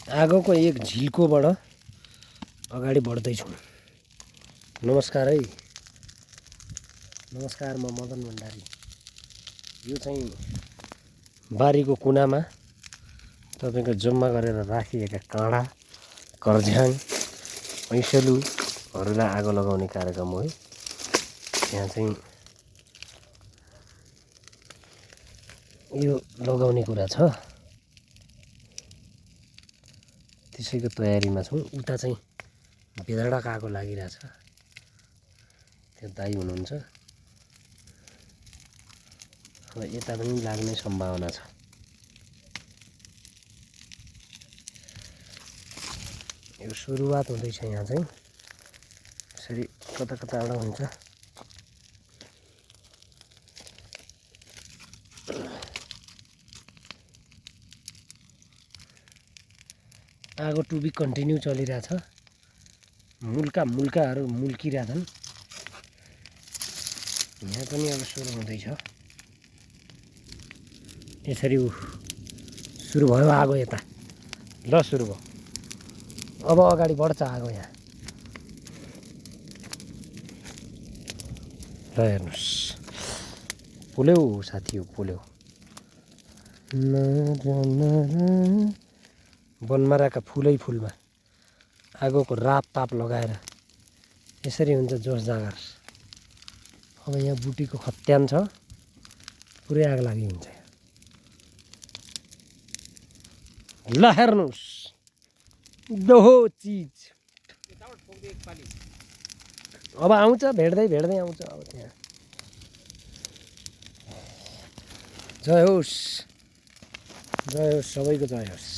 आगोको एक झिल्कोबाट अगाडि बढ्दैछु। नमस्कार है, नमस्कार। म मदन भण्डारी। यो चाहिँ बारीको कुनामा तपाईको जम्मा गरेर राखिएका काँडा, कर्झ्याङ, ऐँसेलुहरूलाई आगो लगाउने कार्यक्रम हो है। यहाँ चाहिँ यो लगाउने कुरा छ, त्यसैको तयारीमा छौँ। उता चाहिँ बेदडाको आगो लागिरहेछ, त्यो दाइ हुनुहुन्छ। अब यता पनि लाग्ने सम्भावना छ। यो सुरुवात हुँदैछ। यहाँ चाहिँ यसरी कता कताबाट हुन्छ। आगो टु बी कन्टिन्यू चलिरहेछ। मुल्काहरू मुल्किरहेछन्। यहाँ पनि अब सुरु हुँदैछ। यसरी सुरु भयो आगो यता। ल सुरु भयो। अब अगाडि बढ्छ आगो यहाँ। ल हेर्नुहोस्, पोल्यो साथी, हो पोल्यो। बनमाराका फुलै फुलमा आगोको राप ताप लगाएर यसरी हुन्छ जोस जाँगर। अब यहाँ बुटीको खत्यान छ, पुरै आग लागि हुन्छ। ल हेर्नुहोस्, दोहो चिज अब आउँछ, भेट्दै भेट्दै आउँछ। अब त्यहाँ जय होस्, जय होस्, सबैको जय होस्।